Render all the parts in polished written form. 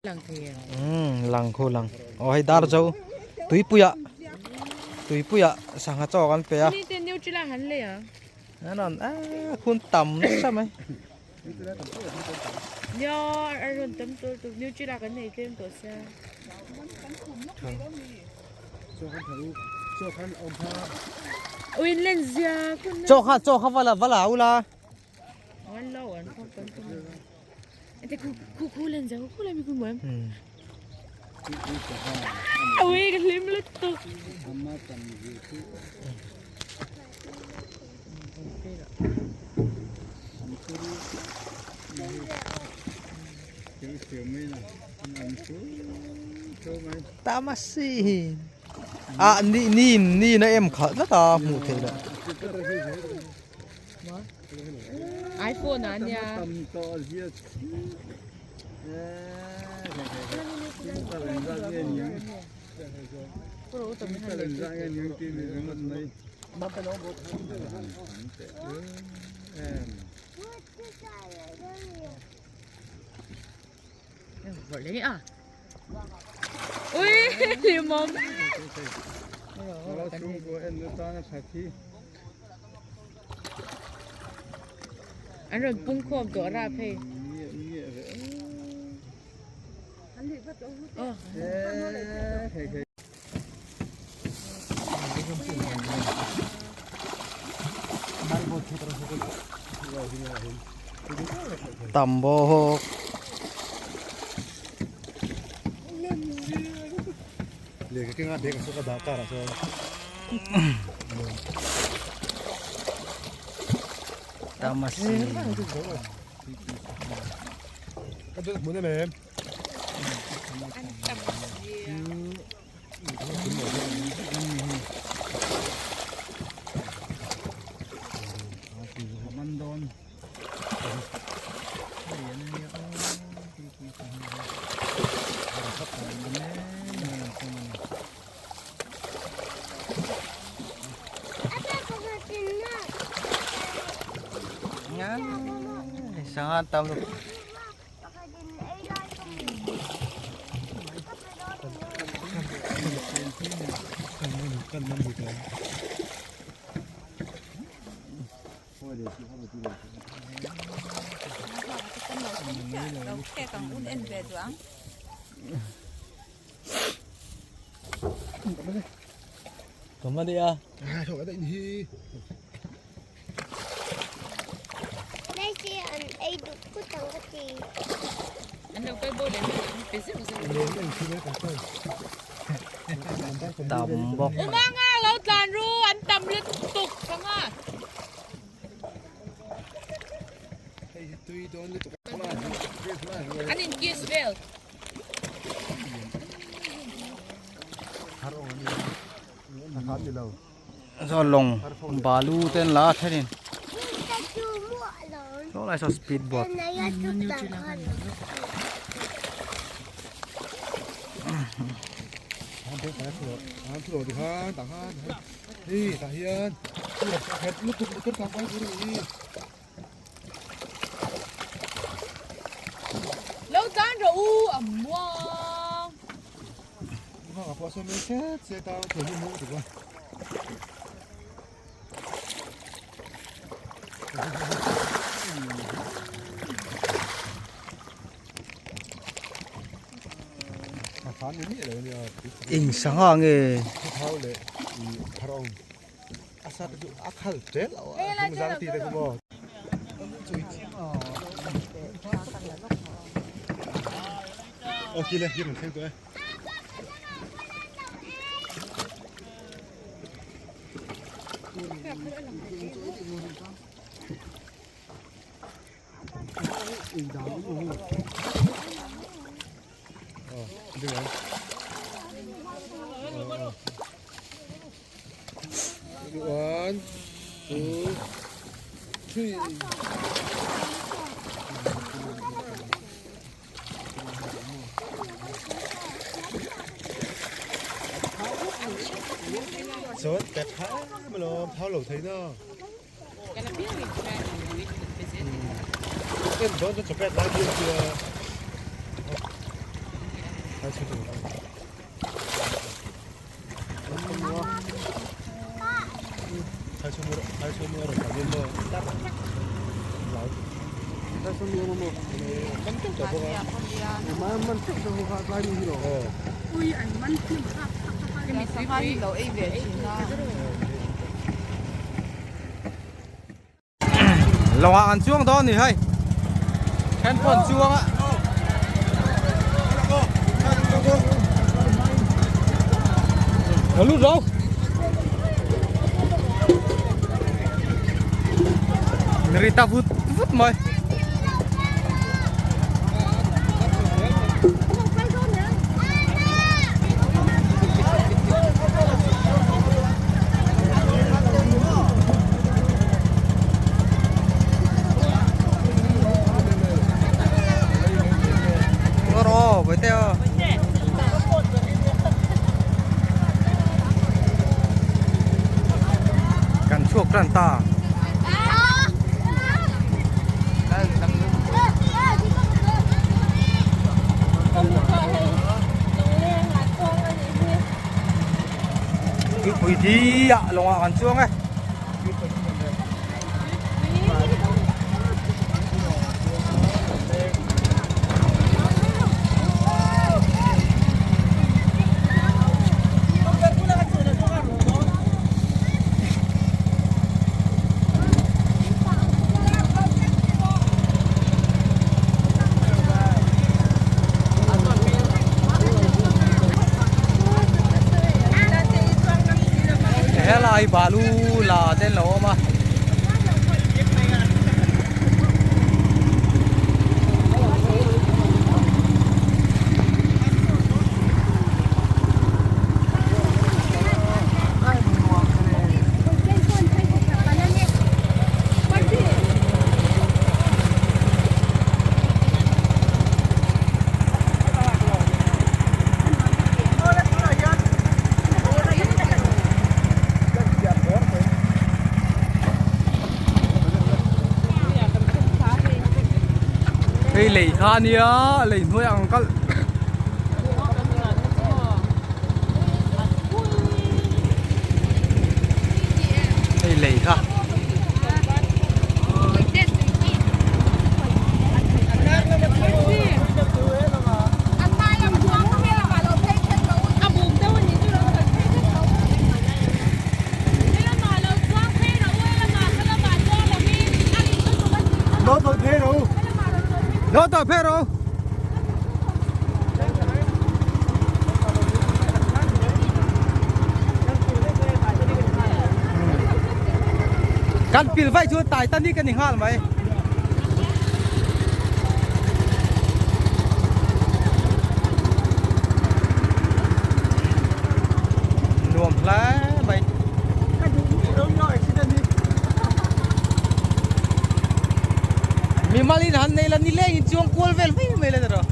Lang thei em? Umm lang khu lang. Aw hei dar zo tuipuiah tuipuiah sangha chaw kan pe a. Ni te Nutella han lei ang. An rawn a khun tam nasa mai. Nia a rawn tam tawh lutuk Nutella kan nei tlem tawh sia. Ui len zia khun. Chaw kha chaw kha vala vala ula. An lo an khawp kan tum. Ate khu khu khu len zia khu len mi khu muam. Ui ka hlim lutuk. Tamasi ah ni ni ni na em khalh tlat a hmuh theih loh. iPhone ah nia. Ui hlimawm. An rawn pung khawm tawh rap hei. Tam bawk. Tamasi. Sangha tam lutuk. Cầm vào đi à. Tam bawk. Umanga lo tlan ru an tam lutuk sangha. An in kiss vel. Saw lawng balu te an la a thenin saw lai saw speed boat. Lo tan rawh u a muang. Eng sangha nge. Lawngah an chuang dawn ni hei handphone chuang a nó lút đâu Rita vút vút mày Kan chhuak tan ta. Tuipui diah lawngah kan chuang e. Helai balu la te an lo awm a. Hei lei kha ania lei hnuai ang kalh. Hei lei kha. Nó tao phê rồi. Kan pil vai chu tai tan ni kan ni nghal mai. Nuam hle mai. Mimal in han nei la ni leng in chuang kual vel mai mai la tiraw.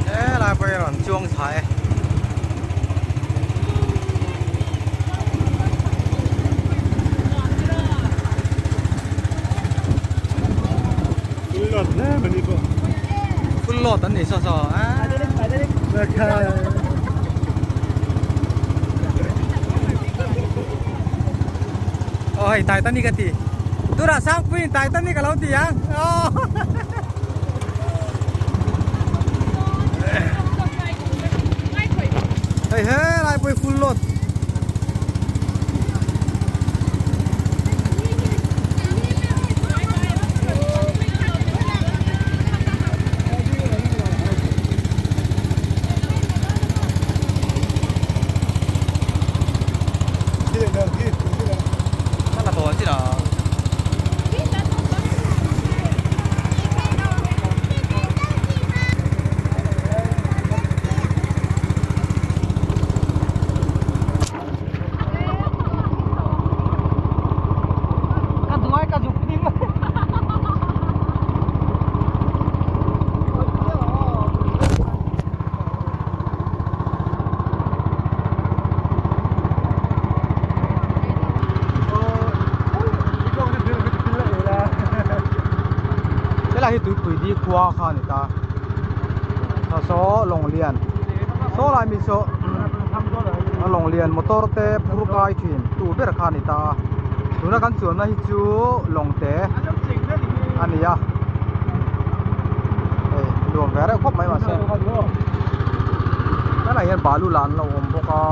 Helai pawh hi a rawn chuang thla e. Full load an ni saw saw a. Aw hei Titanic a ti. Tunah Sangpuiin Titanic a lo ti ang. Aw. Hei helai pawh hi full load. Helai hi tuipui di khua kha a ni ta. Saw saw lawng lian saw lai mi saw a lawng lian motor te phur kai thin tu ber kha a ni ta a. Tuna kan chuanna hi chu lawng te a ni a. Hei nuam ve reuh khawp mai mahse helai hian balu lah an lo awm bawk a.